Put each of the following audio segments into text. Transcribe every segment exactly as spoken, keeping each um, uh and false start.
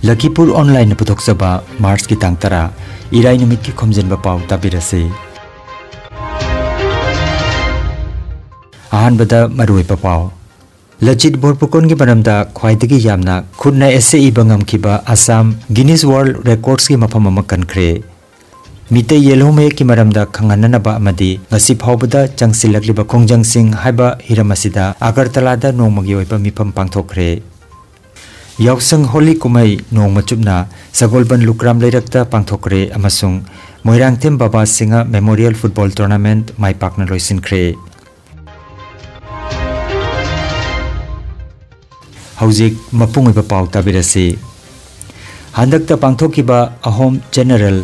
ꯂꯈꯤꯄꯨꯔ ꯑꯣꯟꯂꯥꯏꯟꯅ ꯄꯨꯊꯣꯛꯆꯕ ꯃꯥꯔꯆꯀꯤ ꯇꯥꯡ ꯇꯔꯥ, ꯏꯔꯥꯏ ꯅꯨꯃꯤꯠꯀꯤ ꯈꯣꯝꯖꯤꯟꯕ ꯄꯥꯎ ꯇꯥꯕꯤꯔꯁꯤ꯫ ꯑꯍꯥꯟꯕꯗ ꯃꯔꯨꯑꯣꯏꯕ ꯄꯥꯎ꯫ ꯂꯆꯤꯠ ꯕꯣꯔꯄꯨꯀꯣꯟꯒꯤ ꯃꯔꯝꯗ ꯈ꯭ꯋꯥꯏꯗꯒꯤ ꯌꯥꯝꯅ ꯈꯨꯠꯅ essay ꯏꯕ ꯉꯝꯈꯤꯕ ꯑꯁꯥꯝ Guinness World Recordsꯀꯤ ꯃꯐꯝ ꯑꯃ ꯀꯟꯈ꯭ꯔꯦ꯫ ꯃꯤꯇꯩ ꯌꯦꯜꯍꯧ ꯃꯌꯦꯛꯀꯤ ꯃꯔꯝꯗ ꯈꯪꯍꯟꯅꯅꯕ ꯑꯃꯗꯤ ꯉꯁꯤ ꯐꯥꯎꯕꯗ ꯆꯪꯁꯤꯜꯂꯛꯂꯤꯕ ꯈꯣꯡꯖꯪꯁꯤꯡ ꯍꯥꯏꯕ ꯍꯤꯔꯝ ꯑꯁꯤꯗ ꯑꯒꯔꯇꯂꯥꯗ ꯅꯣꯡꯃꯒꯤ ꯑꯣꯏꯕ ꯃꯤꯐꯝ ꯄꯥꯡꯊꯣꯛꯈ꯭ꯔꯦ꯫ ꯌꯥꯎꯁꯪ ꯍꯣꯂꯤ ꯀꯨꯝꯍꯩ ꯅꯣꯡꯃ ꯆꯨꯞꯅ ꯁꯒꯣꯜꯕꯟ ꯂꯨꯀ꯭ꯔꯥꯝ ꯂꯩꯔꯛꯇ ꯄꯥꯡꯊꯣꯛꯈ꯭ꯔꯦ ꯑꯃꯁꯨꯡ ꯃꯣꯏꯔꯥꯡꯊꯦꯝ ꯕꯕꯥ ꯁꯤꯡꯍ Memorial Football Tournament ꯃꯥꯏ ꯄꯥꯛꯅ ꯂꯣꯏꯁꯤꯟꯈ꯭ꯔꯦ꯫ ꯍꯧꯖꯤꯛ ꯃꯄꯨꯡ ꯑꯣꯏꯕ ꯄꯥꯎ ꯇꯥꯕꯤꯔꯁꯤ꯫ ꯍꯟꯗꯛꯇ ꯄꯥꯡꯊꯣꯛꯈꯤꯕ ꯑꯍꯣꯝ ꯖꯦꯅꯔꯦꯜ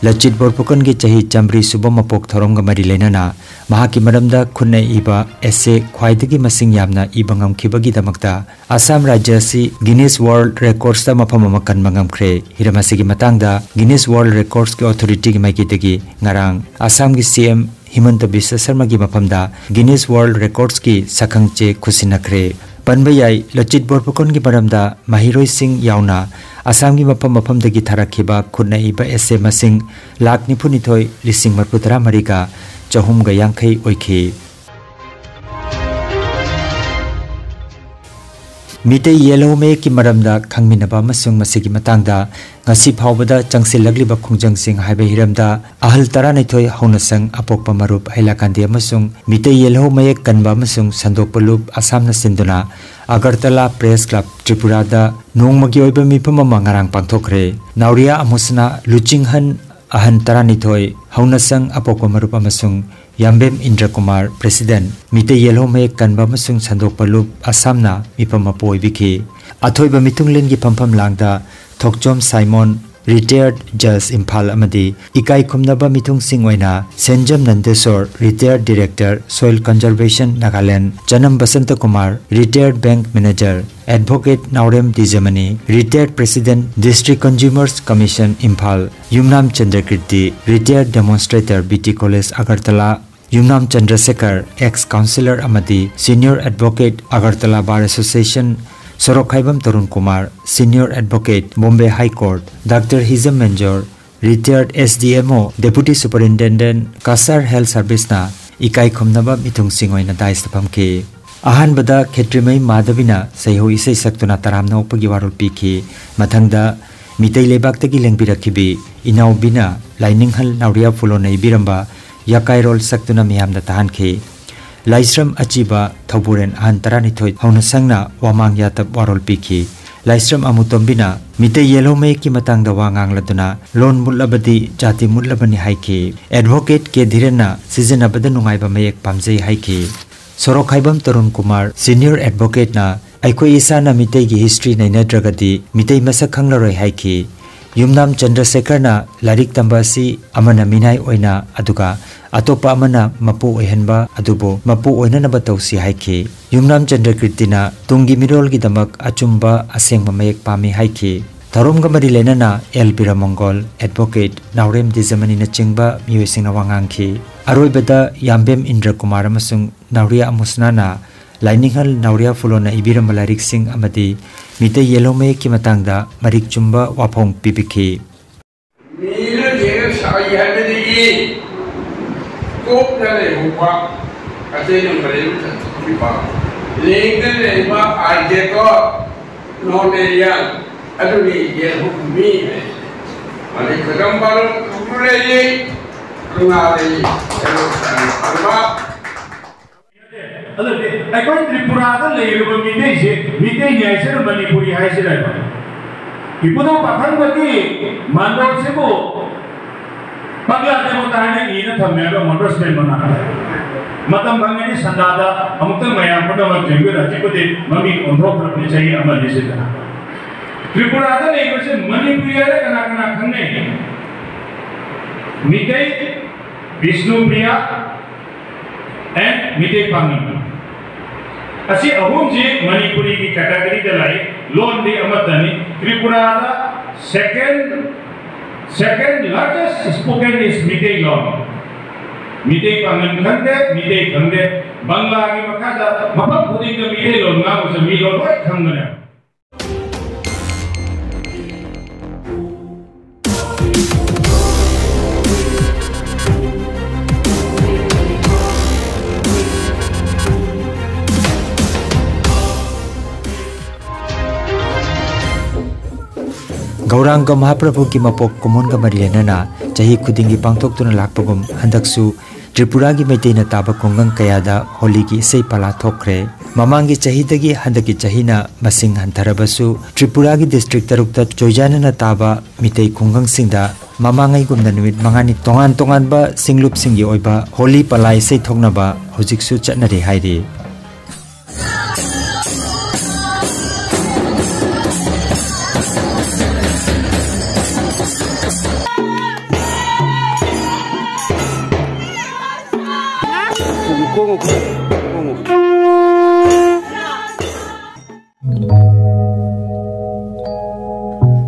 ꯂꯆꯤꯠ ꯕꯣꯔꯐꯨꯀꯟꯒꯤ ꯆꯍꯤ ꯆꯥꯃꯔꯤ ꯁꯨꯕ ꯃꯄꯣꯛ ꯊꯧꯔꯝꯒ ꯃꯔꯤ ꯂꯩꯅꯅ ꯃꯍꯥꯛꯀꯤ ꯃꯔꯝꯗ ꯈꯨꯠꯅ ꯏꯕ essay ꯈ꯭ꯋꯥꯏꯗꯒꯤ ꯃꯁꯤꯡ ꯌꯥꯝꯅ ꯏꯕ ꯉꯝꯈꯤꯕꯒꯤꯗꯃꯛꯇ ꯑꯁꯥꯝ ꯔꯥꯖ꯭ꯌ ꯑꯁꯤ Guinness World Recordsꯇ ꯃꯐꯝ ꯑꯃ ꯀꯟꯕ ꯉꯝꯈ꯭ꯔꯦ꯫ ꯍꯤꯔꯝ ꯑꯁꯤꯒꯤ ꯃꯇꯥꯡꯗ Guinness World Recordsꯀꯤ authorityꯒꯤ ꯃꯥꯏꯀꯩꯗꯒꯤ ꯉꯔꯥꯡ ꯑꯁꯥꯝꯒꯤ C M ꯍꯤꯃꯟꯇ ꯕꯤꯁ꯭ꯋ ꯁꯔꯃꯒꯤ ꯃꯐꯝꯗ Guinness World Recordsꯀꯤ ꯁꯛꯈꯪ ꯆꯦ ꯈꯨꯠꯁꯤꯟꯅꯈ꯭ꯔꯦ꯫ ꯄꯟꯕ ꯌꯥꯏ, ꯂꯆꯤꯠ ꯕꯣꯔꯐꯨꯀꯟꯒꯤ ꯃꯔꯝꯗ ꯃꯍꯩꯔꯣꯏꯁꯤꯡ ꯌꯥꯎꯅ ꯑꯁꯥꯝꯒꯤ ꯃꯐꯝ ꯃꯐꯝꯗꯒꯤ ꯊꯥꯔꯛꯈꯤꯕ ꯈꯨꯠꯅ ꯏꯕ essay ꯃꯁꯤꯡ ꯂꯥꯈ ꯅꯤꯐꯨ ꯅꯤꯊꯣꯏ ꯂꯤꯁꯤꯡ ꯃꯔꯤꯐꯨ ꯇꯔꯥ ꯃꯔꯤꯒ ꯆꯍꯨꯝꯒ ꯌꯥꯡꯈꯩ ꯑꯣꯏꯈꯤ꯫ ꯃꯤꯇꯩ ꯌꯦꯜꯍꯧ ꯃꯌꯦꯛꯀꯤ ꯃꯔꯝꯗ ꯈꯪꯃꯤꯟꯅꯕ ꯑꯃꯁꯨꯡ ꯃꯁꯤꯒꯤ ꯃꯇꯥꯡꯗ ꯉꯁꯤ ꯐꯥꯎꯕꯗ ꯆꯪꯁꯤꯜꯂꯛꯂꯤꯕ ꯈꯣꯡꯖꯪꯁꯤꯡ ꯍꯥꯏꯕ ꯍꯤꯔꯝꯗ ꯑꯍꯜ ꯇꯔꯥꯅꯤꯊꯣꯏ ꯍꯧꯅꯁꯪ ꯑꯄꯣꯛꯄ ꯃꯔꯨꯞ ꯍꯩꯂꯥꯀꯥꯟꯗꯦ ꯑꯃꯁꯨꯡ ꯃꯤꯇꯩ ꯌꯦꯜꯍꯧ ꯃꯌꯦꯛ ꯀꯟꯕ ꯑꯃꯁꯨꯡ ꯁꯟꯗꯣꯛꯄ ꯂꯨꯞ ꯑꯁꯥꯝꯅ ꯁꯤꯟꯗꯨꯅ ꯑꯒꯔꯇꯂꯥ Press Club ꯇ꯭ꯔꯤꯄꯨꯔꯥꯗ ꯅꯣꯡꯃꯒꯤ ꯑꯣꯏꯕ ꯃꯤꯐꯝ ꯑꯃ ꯉꯔꯥꯡ ꯄꯥꯡꯊꯣꯛꯈ꯭ꯔꯦ꯫ ꯅꯥꯎꯔꯤꯌꯥ ꯑꯃꯨꯁꯅꯥ ꯂꯨꯆꯤꯡꯍꯟ ꯑꯍꯟ ꯇꯔꯥꯅꯤꯊꯣꯏ ꯍꯧꯅꯁꯪ ꯑꯄꯣꯛꯄ ꯃꯔꯨꯞ ꯑꯃꯁꯨꯡ ꯌꯥꯝꯕꯦꯝ ꯏꯟꯗ꯭ꯔ ꯀꯨꯃꯥꯔ, President, ꯃꯤꯇꯩ ꯌꯦꯜꯍꯧ ꯃꯌꯦꯛ ꯀꯟꯕ ꯑꯃꯁꯨꯡ ꯁꯟꯗꯣꯛꯄ ꯂꯨꯞ ꯑꯁꯥꯝꯅ ꯃꯤꯐꯝ ꯃꯄꯨ ꯑꯣꯏꯕꯤꯈꯤ꯫ ꯑꯊꯣꯏꯕ ꯃꯤꯊꯨꯡꯂꯦꯟꯒꯤ ꯐꯝꯐꯝ ꯂꯥꯡꯗ ꯊꯣꯛꯆꯣꯝ ꯁꯥꯏꯃꯣꯟ, Retired Judge, ꯏꯝꯐꯥꯜ, ꯑꯃꯗꯤ ꯏꯀꯥꯏ ꯈꯨꯝꯅꯕ ꯃꯤꯊꯨꯡꯁꯤꯡ ꯑꯣꯏꯅ ꯁꯦꯟꯖꯝ ꯅꯟꯗꯦꯁꯣꯔ, Retired Director, Soil Conservation, Nagaland, ꯆꯅꯝ Basanta Kumar, Retired Bank Manager, Advocate ꯅꯥꯎꯔꯦꯝ ꯗꯤꯖꯃꯅꯤ, Retired President, District Consumers Commission, Imphal, ꯌꯨꯝꯅꯥꯝ ꯆꯟꯗ꯭ꯔꯀꯤꯔꯇꯤ, Retired Demonstrator, B T College, Agartala, ꯌꯨꯝꯅꯥꯝ ꯆꯟꯗ꯭ꯔꯁꯦꯈꯔ, ex councillor ꯑꯃꯗꯤ Senior Advocate, Agartala Bar Association, ꯁꯣꯔꯣꯛꯈꯥꯏꯕꯝ Tarun Kumar, Senior Advocate, Bombay High Court, Doctor ꯍꯤꯖꯝ ꯃꯦꯟꯖꯣꯔ, Retired S D M O, Deputy Superintendent, Cachar Health Service ꯅ ꯏꯀꯥꯏ ꯈꯨꯝꯅꯕ ꯃꯤꯊꯨꯡꯁꯤꯡ ꯑꯣꯏꯅ dais ꯇ ꯐꯝꯈꯤ꯫ ꯑꯍꯥꯟꯕꯗ ꯈꯦꯇ꯭ꯔꯤꯃꯌꯨꯝ ꯃꯥꯙꯕꯤꯅ ꯁꯩꯍꯧ ꯏꯁꯩ ꯁꯛꯇꯨꯅ ꯇꯔꯥꯝꯅ ꯑꯣꯛꯄꯒꯤ ꯋꯥꯔꯣꯜ ꯄꯤꯈꯤ꯫ ꯃꯊꯪꯗ ꯃꯤꯇꯩ ꯂꯩꯕꯥꯛꯇꯒꯤ ꯂꯦꯡꯕꯤꯔꯛꯈꯤꯕꯤ ꯏꯅꯥꯎꯕꯤꯅ ꯂꯥꯏꯅꯤꯡꯍꯜ ꯅꯥꯎꯔꯤꯌꯥ ꯐꯨꯂꯣꯅ ꯏꯕꯤꯔꯝꯕ ꯌꯥꯀꯥꯏꯔꯣꯜ ꯁꯛꯇꯨꯅ ꯃꯤꯌꯥꯝꯗ ꯇꯥꯍꯟꯈꯤ꯫ ꯂꯥꯏꯁ꯭ꯔꯝ ꯑꯆꯤꯕ ꯊꯧꯕꯨꯔꯦꯟ ꯑꯍꯟ ꯇꯔꯥꯅꯤꯊꯣꯏ ꯍꯧꯅ ꯁꯪꯅ ꯋꯥꯃꯥꯡ ꯌꯥꯇꯞ ꯋꯥꯔꯣꯜ ꯄꯤꯈꯤ꯫ ꯂꯥꯏꯁ꯭ꯔꯝ ꯑꯃꯨꯇꯣꯝꯕꯤꯅ ꯃꯤꯇꯩ ꯌꯦꯜꯍꯧ ꯃꯌꯦꯛꯀꯤ ꯃꯇꯥꯡꯗ ꯋꯥ ꯉꯥꯡꯂꯗꯨꯅ ꯂꯣꯟ ꯃꯨꯠꯂꯕꯗꯤ ꯖꯥꯇꯤ ꯃꯨꯠꯂꯕꯅꯤ ꯍꯥꯏꯈꯤ꯫ Advocate ꯀꯦ ꯙꯤꯔꯦꯟꯅ ꯁꯤꯖꯤꯟꯅꯕꯗ ꯅꯨꯡꯉꯥꯏꯕ ꯃꯌꯦꯛ ꯄꯥꯝꯖꯩ ꯍꯥꯏꯈꯤ꯫ ꯁꯣꯔꯣꯛꯈꯥꯏꯕꯝ ꯇꯔꯨꯟ ꯀꯨꯃꯥꯔ, Senior Advocate ꯅ ꯑꯩꯈꯣꯏ ꯏꯁꯥꯅ ꯃꯤꯇꯩꯒꯤ history ꯅꯩꯅꯗ꯭ꯔꯒꯗꯤ ꯃꯤꯇꯩ ꯃꯁꯛ ꯈꯪꯂꯔꯣꯏ ꯍꯥꯏꯈꯤ꯫ ꯌꯨꯝꯅꯥꯝ ꯆꯟꯗ꯭ꯔꯁꯦꯈꯔꯅ ꯂꯥꯏꯔꯤꯛ ꯇꯝꯕ ꯑꯁꯤ ꯑꯃꯅ ꯃꯤꯅꯥꯏ ꯑꯣꯏꯅ ꯑꯗꯨꯒ ꯑꯇꯣꯞꯄ ꯑꯃꯅ ꯃꯄꯨ ꯑꯣꯏꯍꯟꯕ ꯑꯗꯨꯕꯨ ꯃꯄꯨ ꯑꯣꯏꯅꯅꯕ ꯇꯧꯁꯤ ꯍꯥꯏꯈꯤ꯫ ꯌꯨꯝꯅꯥꯝ ꯆꯟꯗ꯭ꯔꯀꯤꯔꯇꯤꯅ ꯇꯨꯡꯒꯤ ꯃꯤꯔꯣꯜꯒꯤꯗꯃꯛ ꯑꯆꯨꯝꯕ ꯑꯁꯦꯡꯕ ꯃꯌꯦꯛ ꯄꯥꯝꯃꯤ ꯍꯥꯏꯈꯤ꯫ ꯊꯧꯔꯝꯒ ꯃꯔꯤ ꯂꯩꯅꯅ ꯑꯦꯜ ꯕꯤꯔꯃꯪꯒꯣꯜ, Advocate ꯅꯥꯎꯔꯦꯝ ꯗꯤꯖꯃꯅꯤꯅꯆꯤꯡꯕ ꯃꯤꯑꯣꯏꯁꯤꯡꯅ ꯋꯥ ꯉꯥꯡꯈꯤ꯫ ꯑꯔꯣꯏꯕꯗ ꯌꯥꯝꯕꯦꯝ ꯏꯟꯗ꯭ꯔ ꯀꯨꯃꯥꯔ ꯑꯃꯁꯨꯡ ꯅꯥꯎꯔꯤꯌꯥ ꯑꯃꯨꯁꯅꯥꯅ ꯂꯥꯏꯅꯤꯡꯍꯜ ꯅꯥꯎꯔꯤꯌꯥ ꯐꯨꯂꯣꯅ ꯏꯕꯤꯔꯝꯕ ꯂꯥꯏꯔꯤꯛꯁꯤꯡ ꯑꯃꯗꯤ ꯃꯤꯇꯩ ꯌꯦꯜꯍꯧ ꯃꯌꯦꯛꯀꯤ ꯃꯇꯥꯡꯗ ꯃꯔꯤꯛ ꯆꯨꯝꯕ ꯋꯥꯐꯣꯡ ꯄꯤꯕꯤꯈꯤ꯫ ꯃꯤꯅ ꯊꯦꯡꯅ ꯁꯥꯏ ꯍꯥꯏꯕꯗꯒꯤ ꯀꯣꯛꯅ ꯂꯩꯍꯧꯕ, ꯑꯇꯩꯅ ꯃꯔꯤꯜ ꯆꯠꯊꯣꯛꯈꯤꯕ, ꯂꯦꯡꯗꯅ ꯂꯩꯕ ꯑꯥꯔꯖꯦꯀꯣ ꯅꯣꯔꯃꯦꯔꯤꯌꯥꯟ ꯑꯗꯨꯅꯤ ꯌꯦꯜꯍꯧ ꯃꯤ ꯍꯥꯏꯁꯦ꯫ ꯃꯔꯤꯛ ꯈꯨꯗꯝ ꯄꯥꯔꯣ ꯈꯨꯝꯕ ꯂꯩꯌꯦ, ꯀꯪꯂꯥ ꯂꯩꯌꯦ, ꯍꯦꯔꯣ ꯁꯥꯟꯅ ꯐꯪꯕ꯫ ꯑꯗꯨꯗꯤ ꯑꯩꯈꯣꯏ ꯇ꯭ꯔꯤꯄꯨꯔꯥꯗ ꯂꯩꯔꯤꯕ ꯃꯤꯇꯩꯁꯦ ꯃꯤꯇꯩꯅꯤ ꯍꯥꯏꯁꯤꯔ ꯃꯅꯤꯄꯨꯔꯤ ꯍꯥꯏꯁꯤꯔ? ꯏꯕꯨꯙꯧ ꯄꯥꯈꯪꯕꯒꯤ ꯃꯥꯟꯗꯣꯞꯁꯤꯕꯨ ꯄꯪꯌꯥꯗ ꯃꯇꯥ ꯍꯥꯏꯅ ꯏꯅ ꯊꯝꯃꯦ ꯍꯥꯏꯕ ꯃꯣꯟꯇ꯭ꯔꯣꯁ ꯃꯦꯟ ꯃꯅꯥ꯫ ꯃꯇꯝ ꯐꯪꯉꯗꯤ ꯁꯟꯗꯥꯗ ꯑꯃꯨꯛꯇꯪ ꯃꯌꯥꯝ ꯄꯨꯝꯅꯃꯛ ꯌꯦꯡꯕꯤꯔ ꯍꯧꯖꯤꯛꯄꯨꯗꯤ ꯃꯃꯤꯡ ꯑꯣꯟꯊꯣꯛꯈ꯭ꯔꯕꯅꯤ ꯆꯍꯤ ꯑꯃ ꯑꯅꯤꯁꯤꯗ꯫ ꯇ꯭ꯔꯤꯄꯨꯔꯥꯗ ꯂꯩꯕꯁꯦ ꯃꯅꯤꯄꯨꯔꯤ ꯍꯥꯏꯔ ꯀꯅꯥ ꯀꯅꯥ ꯈꯪꯅꯩ? ꯃꯤꯇꯩ, ꯕꯤꯁꯅꯨꯄ꯭ꯔꯤꯌꯥ, and ꯃꯤꯇꯩ ꯄꯥꯉꯟ꯫ ꯑꯁꯤ ꯑꯍꯨꯝꯁꯤ ꯃꯅꯤꯄꯨꯔꯤꯒꯤ category ꯗ ꯂꯥꯛꯏ, ꯂꯣꯟꯗꯤ ꯑꯃꯠꯇꯅꯤ꯫ ꯇ꯭ꯔꯤꯄꯨꯔꯥꯗ second, second largest spoken is Meitei ꯂꯣꯟ꯫ ꯃꯤꯇꯩ ꯄꯥꯉꯟ ꯈꯪꯗꯦ, ꯃꯤꯇꯩ ꯈꯪꯗꯦ꯫ ꯕꯪꯒ꯭ꯂꯥꯒꯤ ꯃꯈꯥꯗ ꯃꯐꯝ ꯈꯨꯗꯤꯡꯗ ꯃꯤꯇꯩꯂꯣꯟ ꯉꯥꯡꯕꯁꯦ ꯃꯤꯗꯣ ꯂꯣꯏ ꯈꯪꯕꯅꯦ꯫ ꯒꯧꯔꯥꯡꯒ ꯃꯍꯥꯄ꯭ꯔꯚꯨꯒꯤ ꯃꯄꯣꯛ ꯀꯨꯝꯑꯣꯟꯒ ꯃꯔꯤ ꯂꯩꯅꯅ ꯆꯍꯤ ꯈꯨꯗꯤꯡꯒꯤ ꯄꯥꯡꯊꯣꯛꯇꯨꯅ ꯂꯥꯛꯄꯒꯨꯝ, ꯍꯟꯗꯛꯁꯨ ꯇ꯭ꯔꯤꯄꯨꯔꯥꯒꯤ ꯃꯩꯇꯩꯅ ꯇꯥꯕ ꯈꯨꯡꯒꯪ ꯀꯌꯥꯗ ꯍꯣꯂꯤꯒꯤ ꯏꯁꯩ ꯄꯂꯥ ꯊꯣꯛꯈ꯭ꯔꯦ꯫ ꯃꯃꯥꯡꯒꯤ ꯆꯍꯤꯗꯒꯤ ꯍꯟꯗꯛꯀꯤ ꯆꯍꯤꯅ ꯃꯁꯤꯡ ꯍꯟꯊꯔꯕꯁꯨ, ꯇ꯭ꯔꯤꯄꯨꯔꯥꯒꯤ ꯗꯤꯁꯇ꯭ꯔꯤꯛ ꯇꯔꯨꯛꯇ ꯆꯣꯏꯖꯥꯅꯅ ꯇꯥꯕ ꯃꯤꯇꯩ ꯈꯨꯡꯒꯪꯁꯤꯡꯗ ꯃꯃꯥꯡꯉꯩꯒꯨꯝꯅ ꯅꯨꯃꯤꯠ ꯃꯉꯥꯅꯤ ꯇꯣꯉꯥꯟ ꯇꯣꯉꯥꯟꯕ ꯁꯤꯡꯂꯨꯞꯁꯤꯡꯒꯤ ꯑꯣꯏꯕ ꯍꯣꯂꯤ ꯄꯂꯥ ꯏꯁꯩ ꯊꯣꯛꯅꯕ ꯍꯧꯖꯤꯛꯁꯨ ꯆꯠꯅꯔꯤ ꯍꯥꯏꯔꯤ꯫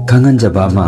ꯈꯪꯍꯟꯖꯕ ꯑꯃ,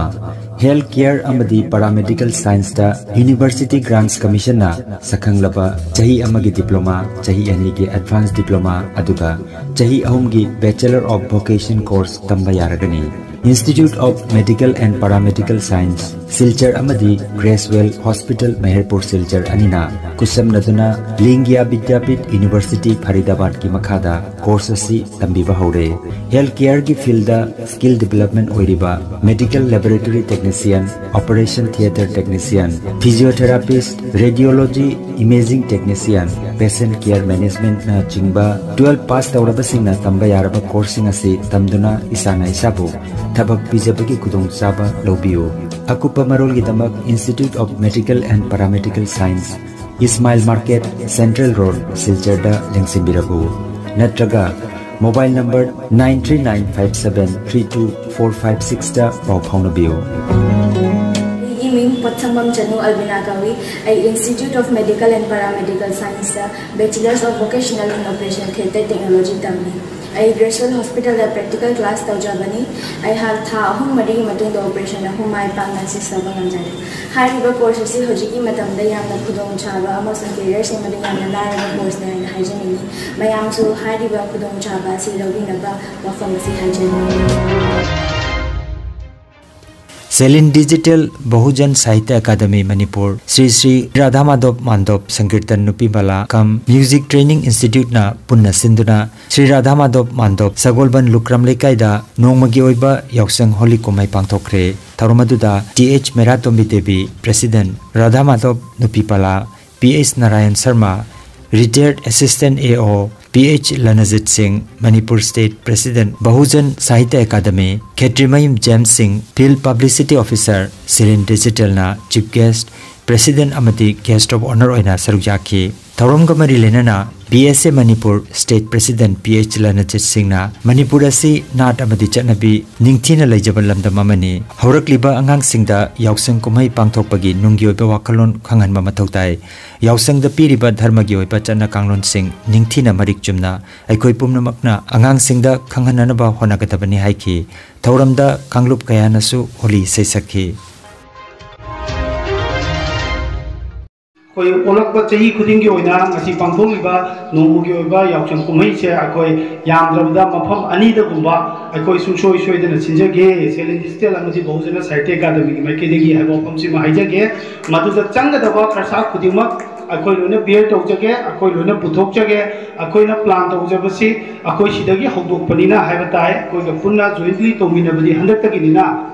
ꯍꯦꯜꯊ ꯀꯦꯌꯔ ꯑꯃꯗꯤ ꯄꯦꯔꯥꯃꯦꯗꯤꯀꯦꯜ ꯁꯥꯏꯟꯁꯇ ꯌꯨꯅꯤꯚꯔꯁꯤꯇꯤ ꯒ꯭ꯔꯥꯟꯠꯁ ꯀꯃꯤꯁꯟꯅ ꯁꯛꯈꯪꯂꯕ ꯆꯍꯤ ꯑꯃꯒꯤ ꯗꯤꯄ꯭ꯂꯣꯃꯥ, ꯆꯍꯤ ꯑꯅꯤꯒꯤ ꯑꯦꯗꯚꯥꯟꯁ ꯗꯤꯄ꯭ꯂꯣꯃꯥ, ꯑꯗꯨꯒ ꯆꯍꯤ ꯑꯍꯨꯝꯒꯤ ꯕꯦꯆꯂꯔ ꯑꯣꯐ ꯚꯣꯀꯦꯁꯟ ꯀꯣꯔꯁ ꯇꯝꯕ ꯌꯥꯔꯒꯅꯤ꯫ Institute of Medical and Paramedical Science, Silchar ꯑꯃꯗꯤ ꯒ꯭ꯔꯦꯁꯋꯦꯜ ꯍꯣꯁꯄꯤꯇꯥꯜ ꯃꯦꯍꯔꯄꯨꯔ ꯁꯤꯜꯆꯔ ꯑꯅꯤꯅ ꯈꯨꯠꯁꯝꯅꯗꯨꯅ ꯂꯤꯡꯒꯤꯌꯥ ꯕꯤꯗ꯭ꯌꯥꯄꯤꯊ ꯌꯨꯅꯤꯚꯔꯁꯤꯇꯤ ꯐꯔꯤꯗꯥꯕꯥꯗꯀꯤ ꯃꯈꯥꯗ ꯀꯣꯔꯁ ꯑꯁꯤ ꯇꯝꯕꯤꯕ ꯍꯧꯔꯦ꯫ ꯍꯦꯜꯊ ꯀꯦꯌꯔꯒꯤ ꯐꯤꯜꯗ ꯁ꯭ꯀꯤꯜ ꯗꯤꯚꯦꯂꯞꯃꯦꯟ ꯑꯣꯏꯔꯤꯕ medical laboratory technician, operation theatre technician, physiotherapist, radiology, imaging technician, patient care ꯃꯦꯅꯦꯖꯃꯦꯟꯠꯅꯆꯤꯡꯕ ꯇꯨꯋꯦꯜꯐ ꯄꯥꯁ ꯇꯧꯔꯕꯁꯤꯡꯅ ꯇꯝꯕ ꯌꯥꯔꯕ ꯀꯣꯔꯁꯁꯤꯡ ꯑꯁꯤ ꯇꯝꯗꯨꯅ ꯏꯁꯥꯅ ꯏꯁꯥꯕꯨ ꯊꯕꯛ ꯄꯤꯖꯕꯒꯤ ꯈꯨꯗꯣꯡꯆꯥꯕ ꯂꯧꯕꯤꯌꯨ꯫ ꯑꯀꯨꯞꯄ ꯃꯔꯣꯜꯒꯤꯗꯃꯛ Institute of Medical and Paramedical Science, Ismail market, central road, ꯁꯤꯜꯆꯔꯗ ꯂꯦꯡꯁꯤꯟꯕꯤꯔꯛꯎ, ꯅꯠꯇ꯭ꯔꯒ mobile number nine three nine five seven three two four five sixꯇ ꯄꯥꯎ ꯐꯥꯎꯅꯕꯤꯌꯨ꯫ ꯑꯩꯒꯤ ꯃꯤꯡ ꯄꯣꯠꯁꯪꯕꯝ ꯆꯅꯨ ꯑꯜꯕꯤꯅꯥ ꯀꯧꯏ꯫ ꯑꯩ Institute of Medical and Paramedical Scienceꯇ Bachelors of Vocational and Operational Theatre Technology ꯇꯝꯃꯤ꯫ ꯑꯩ ꯒ꯭ꯔꯦꯁꯣꯜ ꯍꯣꯁꯄꯤꯇꯥꯜꯗ ꯄ꯭ꯔꯦꯛꯇꯤꯀꯦꯜ ꯀ꯭ꯂꯥꯁ ꯇꯧꯖꯕꯅꯤ꯫ ꯑꯩꯍꯥꯛ ꯊꯥ ꯑꯍꯨꯝ ꯃꯔꯤꯒꯤ ꯃꯇꯨꯡꯗ ꯑꯣꯄꯔꯦꯁꯟ ꯑꯍꯨꯝ ꯃꯥꯏ ꯄꯥꯛꯅ ꯁꯤꯁ ꯇꯧꯕ ꯉꯝꯖꯔꯦ꯫ ꯍꯥꯏꯔꯤꯕ ꯀꯣꯔꯁ ꯑꯁꯤ ꯍꯧꯖꯤꯛꯀꯤ ꯃꯇꯝꯗ ꯌꯥꯝꯅ ꯈꯨꯗꯣꯡꯆꯥꯕ ꯑꯃꯁꯨꯡ ꯀꯦꯔꯤꯌꯔ ꯁꯦꯝꯕꯗ ꯌꯥꯝꯅ ꯂꯥꯏꯔꯕ ꯀꯣꯔꯁꯅꯤ ꯍꯥꯏꯅ ꯍꯥꯏꯖꯅꯤꯡꯏ꯫ ꯃꯌꯥꯝꯁꯨ ꯍꯥꯏꯔꯤꯕ ꯈꯨꯗꯣꯡꯆꯥꯕ ꯑꯁꯤ ꯂꯧꯕꯤꯅꯕ ꯋꯥꯐꯝ ꯑꯁꯤ ꯍꯥꯏꯖꯔꯤ꯫ ꯁꯦꯂꯤꯟ ꯗꯤꯖꯤꯇꯦꯜ ꯕꯍꯨꯖꯟ ꯁꯥꯍꯤꯇ꯭ꯌ ꯑꯦꯀꯥꯗꯃꯤ ꯃꯅꯤꯄꯨꯔ, ꯁ꯭ꯔꯤ ꯁ꯭ꯔꯤ ꯔꯥꯙꯥ ꯃꯥꯙꯣꯞ ꯃꯥꯟꯗꯣꯞ ꯁꯪꯀꯤꯔꯇꯟ ꯅꯨꯄꯤ ꯃꯂꯥ ꯀꯝ ꯃ꯭ꯌꯨꯖꯤꯛ ꯇ꯭ꯔꯦꯅꯤꯡ ꯏꯟꯁꯇꯤꯇ꯭ꯌꯨꯠꯅ ꯄꯨꯟꯅ ꯁꯤꯟꯗꯨꯅ ꯁ꯭ꯔꯤ ꯔꯥꯙꯥ ꯃꯥꯙꯣꯞ ꯃꯥꯟꯗꯣꯞ ꯁꯒꯣꯜꯕꯟ ꯂꯨꯀ꯭ꯔꯝ ꯂꯩꯀꯥꯏꯗ ꯅꯣꯡꯃꯒꯤ ꯑꯣꯏꯕ ꯌꯥꯎꯁꯪ ꯍꯣꯂꯤ ꯀꯨꯝꯍꯩ ꯄꯥꯡꯊꯣꯛꯈ꯭ꯔꯦ꯫ ꯊꯧꯔꯝ ꯑꯗꯨꯗ T H Meratombi Devi, president, Radha Madhop ꯅꯨꯄꯤ ꯄꯂꯥ, P H Narayan Sharma, retired assistant A O, P H Lanjit Singh, Manipur state president, Bahujan Sahitya academy, Khetrimayum James Singh, field publicity officer, Silin ꯗꯤꯖꯤꯇꯦꯜꯅ ꯆꯤꯐ ꯒꯦꯁ꯭ꯠ, ꯄ꯭ꯔꯦꯁꯤꯗꯦꯟꯠ ꯑꯃꯗꯤ ꯒꯦꯁ꯭ꯠ ꯑꯣꯐ ꯑꯣꯅꯔ ꯑꯣꯏꯅ ꯁꯔꯨꯛ ꯌꯥꯈꯤ꯫ ꯊꯧꯔꯝꯒ ꯃꯔꯤ ꯂꯩꯅꯅ P S A Manipur state president P H Lanjit ꯁꯤꯡꯅ ꯃꯅꯤꯄꯨꯔ ꯑꯁꯤ ꯅꯥꯠ ꯑꯃꯗꯤ ꯆꯠꯅꯕꯤ ꯅꯤꯡꯊꯤꯅ ꯂꯩꯖꯕ ꯂꯝꯗꯝ ꯑꯃꯅꯤ꯫ ꯍꯧꯔꯛꯂꯤꯕ ꯑꯉꯥꯡꯁꯤꯡꯗ ꯌꯥꯎꯁꯪ ꯀꯨꯝꯍꯩ ꯄꯥꯡꯊꯣꯛꯄꯒꯤ ꯅꯨꯡꯒꯤ ꯑꯣꯏꯕ ꯋꯥꯈꯜꯂꯣꯟ ꯈꯪꯍꯟꯕ ꯃꯊꯧ ꯇꯥꯏ꯫ ꯌꯥꯎꯁꯪꯗ ꯄꯤꯔꯤꯕ ꯙꯔꯃꯒꯤ ꯑꯣꯏꯕ ꯆꯠꯅ ꯀꯥꯡꯂꯣꯟꯁꯤꯡ ꯅꯤꯡꯊꯤꯅ ꯃꯔꯤꯛ ꯆꯨꯝꯅ ꯑꯩꯈꯣꯏ ꯄꯨꯝꯅꯃꯛꯅ ꯑꯉꯥꯡꯁꯤꯡꯗ ꯈꯪꯍꯟꯅꯅꯕ ꯍꯣꯠꯅꯒꯗꯕꯅꯤ ꯍꯥꯏꯈꯤ꯫ ꯊꯧꯔꯝꯗ ꯀꯥꯡꯂꯨꯞ ꯀꯌꯥꯅꯁꯨ ꯍꯣꯂꯤ ꯏꯁꯩ ꯁꯛꯈꯤ꯫ ꯑꯩꯈꯣꯏ ꯑꯣꯜꯂꯛꯄ ꯆꯍꯤ ꯈꯨꯗꯤꯡꯒꯤ ꯑꯣꯏꯅ ꯉꯁꯤ ꯄꯥꯡꯊꯣꯛꯂꯤꯕ ꯅꯣꯡꯃꯒꯤ ꯑꯣꯏꯕ ꯌꯥꯎꯁꯪ ꯀꯨꯝꯍꯩꯁꯦ ꯑꯩꯈꯣꯏ ꯌꯥꯝꯗ꯭ꯔꯕꯗ ꯃꯐꯝ ꯑꯅꯤꯗꯒꯨꯝꯕ ꯑꯩꯈꯣꯏ ꯁꯨꯡꯁꯣꯏ ꯁꯣꯏꯗꯅ ꯁꯤꯟꯖꯒꯦ, ꯁꯦꯂꯤꯟ ꯗꯤꯖꯤꯇꯦꯜ ꯑꯃꯗꯤ ꯕꯍꯨꯖꯅ ꯁꯥꯍꯤꯇ꯭ꯌ ꯑꯦꯀꯥꯗꯃꯤꯒꯤ ꯃꯥꯏꯀꯩꯗꯒꯤ ꯍꯥꯏꯕ ꯋꯥꯐꯝꯁꯤꯃ ꯍꯥꯏꯖꯒꯦ꯫ ꯃꯗꯨꯗ ꯆꯪꯒꯗꯕ ꯈꯔꯁꯥ ꯈꯨꯗꯤꯡꯃꯛ ꯑꯩꯈꯣꯏ ꯂꯣꯏꯅ ꯕꯤꯌꯔ ꯇꯧꯖꯒꯦ, ꯑꯩꯈꯣꯏ ꯂꯣꯏꯅ ꯄꯨꯊꯣꯛꯆꯒꯦ꯫ ꯑꯩꯈꯣꯏꯅ ꯄ꯭ꯂꯥꯟ ꯇꯧꯖꯕꯁꯤ ꯑꯩꯈꯣꯏ ꯁꯤꯗꯒꯤ ꯍꯧꯗꯣꯛꯄꯅꯤꯅ ꯍꯥꯏꯕ ꯇꯥꯏ꯫ ꯑꯩꯈꯣꯏꯒ ꯄꯨꯟꯅ ꯖꯣꯏꯟꯠꯂꯤ ꯇꯧꯃꯤꯟꯅꯕꯗꯤ ꯍꯟꯗꯛꯇꯒꯤꯅꯤꯅ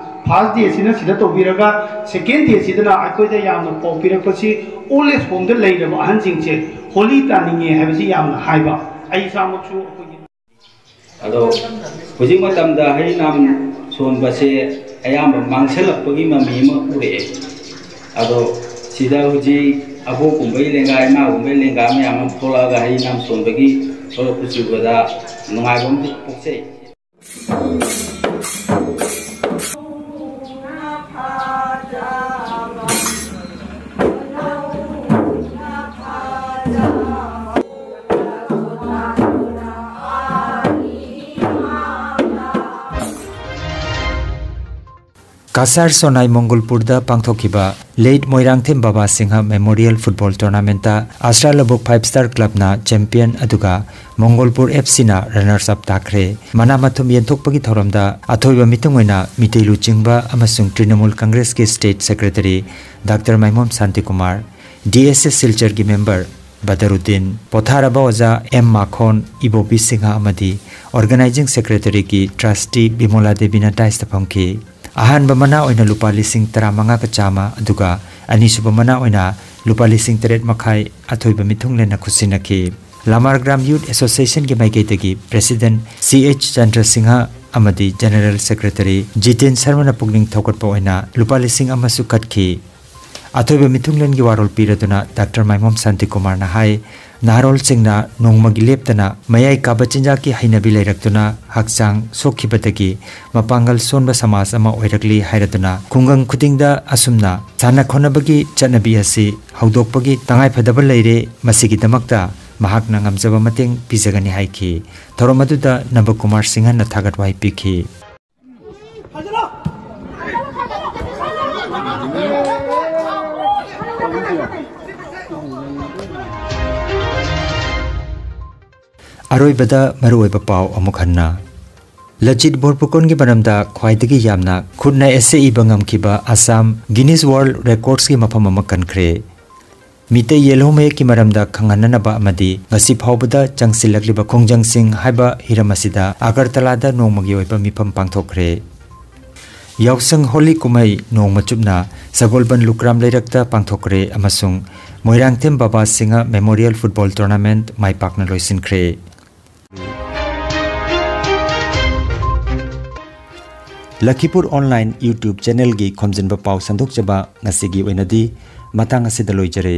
ꯐꯥꯔꯁ ꯗꯦꯁꯤꯅ ꯁꯤꯗ ꯇꯧꯕꯤꯔꯒ ꯁꯦꯀꯦꯟ ꯗꯦꯁꯤꯗꯅ ꯑꯩꯈꯣꯏꯗ ꯌꯥꯝꯅ ꯄꯥꯎ ꯄꯤꯔꯛꯄꯁꯤ ꯑꯣꯜ ꯑꯦꯖ ꯍꯣꯝꯗ ꯂꯩꯔꯕ ꯑꯍꯟꯁꯤꯡꯁꯦ ꯍꯣꯂꯤ ꯇꯥꯅꯤꯡꯉꯦ ꯍꯥꯏꯕꯁꯤ ꯌꯥꯝꯅ ꯍꯥꯏꯕ꯫ ꯑꯩ ꯏꯁꯥꯃꯛꯁꯨ ꯑꯩꯈꯣꯏꯒꯤ ꯑꯗꯣ ꯍꯧꯖꯤꯛ ꯃꯇꯝꯗ ꯍꯩ ꯅꯥꯝ ꯁꯣꯟꯕꯁꯦ ꯑꯌꯥꯝꯕ ꯃꯥꯡꯁꯤꯜꯂꯛꯄꯒꯤ ꯃꯃꯤ ꯑꯃ ꯎꯔꯛꯑꯦ꯫ ꯑꯗꯣ ꯁꯤꯗ ꯍꯧꯖꯤꯛ ꯑꯕꯣꯛꯀꯨꯝꯕꯒꯤ ꯂꯦꯡꯒꯥ, ꯏꯃꯥꯒꯨꯝꯕꯒꯤ ꯂꯦꯡꯒꯥ ꯃꯌꯥꯝ ꯑꯃ ꯊꯣꯛꯂꯛꯑꯒ ꯍꯩ ꯅꯥꯝ ꯁꯣꯟꯕꯒꯤ ꯊꯕꯛ ꯎꯕꯗ ꯅꯨꯡꯉꯥꯏꯕ ꯑꯃ ꯄꯣꯛꯆꯩ꯫ ꯀꯁꯥꯔ ꯁꯣꯅꯥꯏ ꯃꯣꯡꯒꯣꯜꯄꯨꯔꯗ ꯄꯥꯡꯊꯣꯛꯈꯤꯕ late Moirangthem Baba Singha memorial football ꯇꯣꯔꯅꯥꯃꯦꯟꯠꯇ ꯑꯁ꯭ꯔꯥ ꯂꯧꯕꯨꯛ ꯐꯥꯏꯚ ꯁ꯭ꯇꯥꯔ ꯀ꯭ꯂꯕꯅ ꯆꯦꯝꯄꯤꯌꯟ ꯑꯗꯨꯒ ꯃꯣꯡꯒꯣꯜꯄꯨꯔ ꯑꯦꯐ ꯁꯤꯅ ꯔꯅꯔꯁ ꯑꯞ ꯇꯥꯈ꯭ꯔꯦ꯫ ꯃꯅꯥ ꯃꯊꯨꯝ ꯌꯦꯟꯊꯣꯛꯄꯒꯤ ꯊꯧꯔꯝꯗ ꯑꯊꯣꯏꯕ ꯃꯤꯊꯨꯡ ꯑꯣꯏꯅ ꯃꯤꯇꯩ ꯂꯨꯆꯤꯡꯕ ꯑꯃꯁꯨꯡ ꯇ꯭ꯔꯤꯅꯃꯨꯜ ꯀꯪꯒ꯭ꯔꯦꯁꯀꯤ state secretary doctor Maimom Shantikumar, D S S ꯁꯤꯜꯆꯔꯒꯤ ꯃꯦꯝꯕꯔ ꯕꯗꯔꯨꯗꯤꯟ, ꯄꯣꯊꯥꯔꯕ ꯑꯣꯖꯥ ꯑꯦꯝ ꯃꯥꯈꯣꯟ, ꯏꯕꯣꯕꯤ ꯁꯤꯡꯍ ꯑꯃꯗꯤ ꯑꯣꯔꯒꯅꯥꯏꯖꯤꯡ ꯁꯦꯀ꯭ꯔꯦꯇꯔꯤꯒꯤ ꯇ꯭ꯔꯁꯇꯤ ꯕꯤꯃꯣꯂꯥ ꯗꯦꯕꯤꯅ ꯗꯥꯏꯁꯇ ꯐꯝꯈꯤ꯫ ꯑꯍꯥꯟꯕ ꯃꯅꯥ ꯑꯣꯏꯅ ꯂꯨꯄꯥ ꯂꯤꯁꯤꯡ ꯇꯔꯥꯃꯉꯥꯒ ꯆꯥꯝꯃ, ꯑꯗꯨꯒ ꯑꯅꯤꯁꯨꯕ ꯃꯅꯥ ꯑꯣꯏꯅ ꯂꯨꯄꯥ ꯂꯤꯁꯤꯡ ꯇꯔꯦꯠ ꯃꯈꯥꯏ ꯑꯊꯣꯏꯕ ꯃꯤꯊꯨꯡꯂꯦꯟꯅ ꯈꯨꯠꯁꯤꯟꯅꯈꯤ꯫ ꯂꯃꯥꯔꯒ꯭ꯔꯥꯝ ꯌꯨꯠ ꯑꯦꯁꯣꯁꯤꯌꯦꯁꯟꯒꯤ ꯃꯥꯏꯀꯩꯗꯒꯤ ꯄ꯭ꯔꯦꯁꯤꯗꯦꯟꯠ ꯁꯤ ꯑꯩꯆ ꯆꯟꯗ꯭ꯔ ꯁꯤꯡꯍ ꯑꯃꯗꯤ ꯖꯦꯅꯔꯦꯜ ꯁꯦꯀ꯭ꯔꯦꯇꯔꯤ ꯖꯤꯇꯦꯟ ꯁꯔꯃꯅ ꯄꯨꯛꯅꯤꯡ ꯊꯧꯒꯠꯄ ꯑꯣꯏꯅ ꯂꯨꯄꯥ ꯂꯤꯁꯤꯡ ꯑꯃꯁꯨ ꯀꯠꯈꯤ꯫ ꯑꯊꯣꯏꯕ ꯃꯤꯊꯨꯡꯂꯦꯟꯒꯤ ꯋꯥꯔꯣꯜ ꯄꯤꯔꯗꯨꯅ ꯗꯥꯛꯇꯔ ꯃꯥꯏꯃꯣꯝ ꯁꯥꯟꯇꯤꯀꯨꯃꯥꯔꯅ ꯍꯥꯏ, ꯅꯍꯥꯔꯣꯜꯁꯤꯡꯅ ꯅꯣꯡꯃꯒꯤ ꯂꯦꯞꯇꯅ ꯃꯌꯥꯏ ꯀꯥꯕ ꯆꯤꯟꯖꯥꯛꯀꯤ ꯍꯩꯅꯕꯤ ꯂꯩꯔꯛꯇꯨꯅ ꯍꯛꯆꯥꯡ ꯁꯣꯛꯈꯤꯕꯗꯒꯤ ꯃꯄꯥꯡꯒꯜ ꯁꯣꯟꯕ ꯁꯃꯥꯖ ꯑꯃ ꯑꯣꯏꯔꯛꯂꯤ ꯍꯥꯏꯔꯗꯨꯅ ꯈꯨꯡꯒꯪ ꯈꯨꯗꯤꯡꯗ ꯑꯁꯨꯝꯅ ꯁꯥꯟꯅ ꯈꯣꯠꯅꯕꯒꯤ ꯆꯠꯅꯕꯤ ꯑꯁꯤ ꯍꯧꯗꯣꯛꯄꯒꯤ ꯇꯉꯥꯏꯐꯗꯕ ꯂꯩꯔꯦ, ꯃꯁꯤꯒꯤꯗꯃꯛꯇ ꯃꯍꯥꯛꯅ ꯉꯝꯖꯕ ꯃꯇꯦꯡ ꯄꯤꯖꯒꯅꯤ ꯍꯥꯏꯈꯤ꯫ ꯊꯧꯔꯝ ꯑꯗꯨꯗ ꯅꯕꯀꯨꯃꯥꯔ ꯁꯤꯡꯍꯅ ꯊꯥꯒꯠ ꯋꯥꯍꯩ ꯄꯤꯈꯤ꯫ ꯑꯔꯣꯏꯕꯗ ꯃꯔꯨꯑꯣꯏꯕ ꯄꯥꯎ ꯑꯃꯨꯛ ꯍꯟꯅ꯫ ꯂꯆꯤꯠ ꯕꯣꯔꯄꯨꯀꯣꯟꯒꯤ ꯃꯔꯝꯗ ꯈ꯭ꯋꯥꯏꯗꯒꯤ ꯌꯥꯝꯅ ꯈꯨꯠꯅ ꯑꯦꯁꯦ ꯏꯕ ꯉꯝꯈꯤꯕ ꯑꯁꯥꯝ ꯒꯤꯅꯤꯁ ꯋꯥꯔꯜꯗ ꯔꯦꯀꯣꯔꯗꯁꯀꯤ ꯃꯐꯝ ꯑꯃ ꯀꯟꯈ꯭ꯔꯦ꯫ ꯃꯤꯇꯩ ꯌꯦꯜꯍꯧ ꯃꯌꯦꯛꯀꯤ ꯃꯔꯝꯗ ꯈꯪꯍꯟꯅꯅꯕ ꯑꯃꯗꯤ ꯉꯁꯤ ꯐꯥꯎꯕꯗ ꯆꯪꯁꯤꯜꯂꯛꯂꯤꯕ ꯈꯣꯡꯖꯪꯁꯤꯡ ꯍꯥꯏꯕ ꯍꯤꯔꯝ ꯑꯁꯤꯗ ꯑꯒꯔꯇꯂꯥꯗ ꯅꯣꯡꯃꯒꯤ ꯑꯣꯏꯕ ꯃꯤꯐꯝ ꯄꯥꯡꯊꯣꯛꯈ꯭ꯔꯦ꯫ ꯌꯥꯎꯁꯪ ꯍꯣꯂꯤ ꯀꯨꯝꯍꯩ ꯅꯣꯡꯃ ꯆꯨꯞꯅ ꯁꯒꯣꯜꯕꯟ ꯂꯨꯀ꯭ꯔꯥꯝ ꯂꯩꯔꯛꯇ ꯄꯥꯡꯊꯣꯛꯈ꯭ꯔꯦ ꯑꯃꯁꯨꯡ ꯃꯣꯏꯔꯥꯡꯊꯦꯝ ꯕꯕꯥ ꯁꯤꯡꯍ ꯃꯦꯃꯣꯔꯤꯌꯦꯜ ꯐꯨꯠꯕꯣꯜ ꯇꯣꯔꯅꯥꯃꯦꯟꯠ ꯃꯥꯏ ꯄꯥꯛꯅ ꯂꯣꯏꯁꯤꯟꯈ꯭ꯔꯦ꯫ ꯂꯈꯤꯄꯨꯔ ꯑꯣꯟꯂꯥꯏꯟ ꯌꯨꯇ꯭ꯌꯨꯕ ꯆꯦꯅꯦꯜꯒꯤ ꯈꯣꯝꯖꯤꯟꯕ ꯄꯥꯎ ꯁꯟꯗꯣꯛꯆꯕ ꯉꯁꯤꯒꯤ ꯑꯣꯏꯅꯗꯤ ꯃꯇꯥꯡ ꯑꯁꯤꯗ ꯂꯣꯏꯖꯔꯦ꯫